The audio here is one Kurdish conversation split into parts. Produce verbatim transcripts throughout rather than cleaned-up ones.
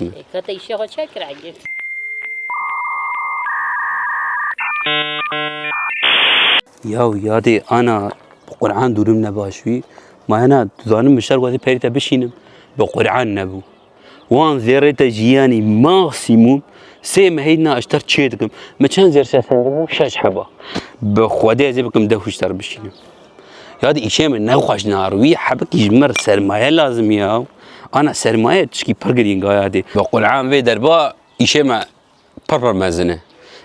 Ê, ka te îşê xwe çi kir, Egîd? Yaw yadê ana, bi Quran durum ne baş wî. Ma hena dizanim bi şer wextê perî te bişînim. Bi Quran nebû. Wan zêrê te jiyanî maksimum sê mehî na ji te çê dikim. Me çend zêr sesendibû? Şeş heba. Bi Xwedê ez ê bikim deh û ji te bişînim. Yadê îşê min nexweş nar wî hebikî ji min sermaye lazim ya. Ana sermaye tişkî pir girîng a yadê. Bi Quran vê derba îşê me pir pir mezin e.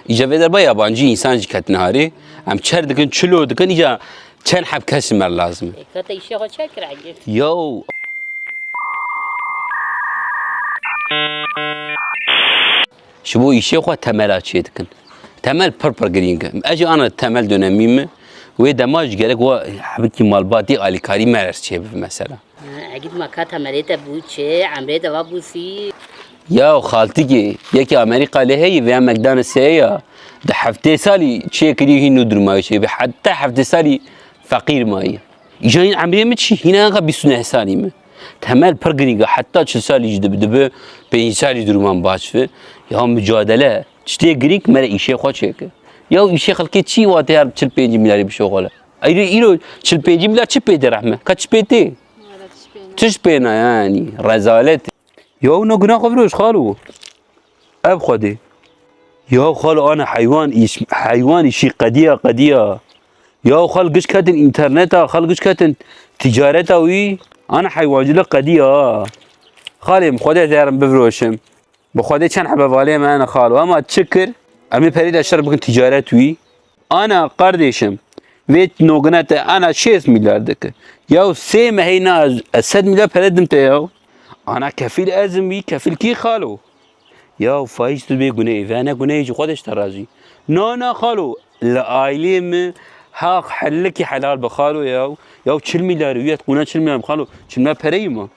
Îca vê derba yabancî însan jî ketine harê. Em çer dikin, çilo dikin, îca çend heb kes ji me re lazim e. Ê, ka te îşê xwe çi kir, Egîd? Yaw. Ji bo îşê xwe temela çê dikin. Temel pir pir girîng e. Ez jî ana temel dönemî me. Wê dema jî gerek wa hebikî malbatî alîkarî me re çê bibe mesela. Egîd, ma ka temelê te bû çi? Emrê te va bû sî? Ya xaltikê, yekî Amerîka lê heyî, vêya McDonald's heye ya. Di heftê salî çêkirî hîn nû durmayê çê bî. Heta heftê salî feqîr mayî. Îja hîn emrê min çi? Hîn anqa bîst û neh salî min. Temel pir girîng e. Heta çil salî jî dibi, dibi pêncî salî duruman baş bi. Ya mucadele. Çi tê girîng, mere îşê xwe çêke. Ya îşê xelkê çi wa tê her çil pêncî milyarî bişoxole? Îro, îro çil pêncî milyar çi pê tê rehme? Ka çi pê tê? Çi pê na yani? Rezalet. Ya no günah xwe viroj xalo. Ev Xwedê. Ya xalo ana heywan îş, heywan îşî qediya, qediya. Ya xal giş ketin interneta, xal giş ketin ticareta wî. Ana heywancılık qediya. Xalê min Xwedê ez ê herim biviroşim. Bi Xwedê çend hebe valê me hene xalo. Ema çi kir? Em ê perî de şer bikin ticaret wî. Ana kardeşim, vê nogine te ana şêst milyar dike. Yaw sê mehê na ez, ez sed milyar pere dim te yaw. Ana kefîl ez im wî, kefîl kî xalo? Yaw faiz tu bê guneyê, vene guneyê ji xwe de ji te razî. Na, na xalo, li ailê min haq helikî helal bi xalo yaw. Yaw çil milyar wî, et qûna çil milyar bi xalo. Çil milyar pereyî ma.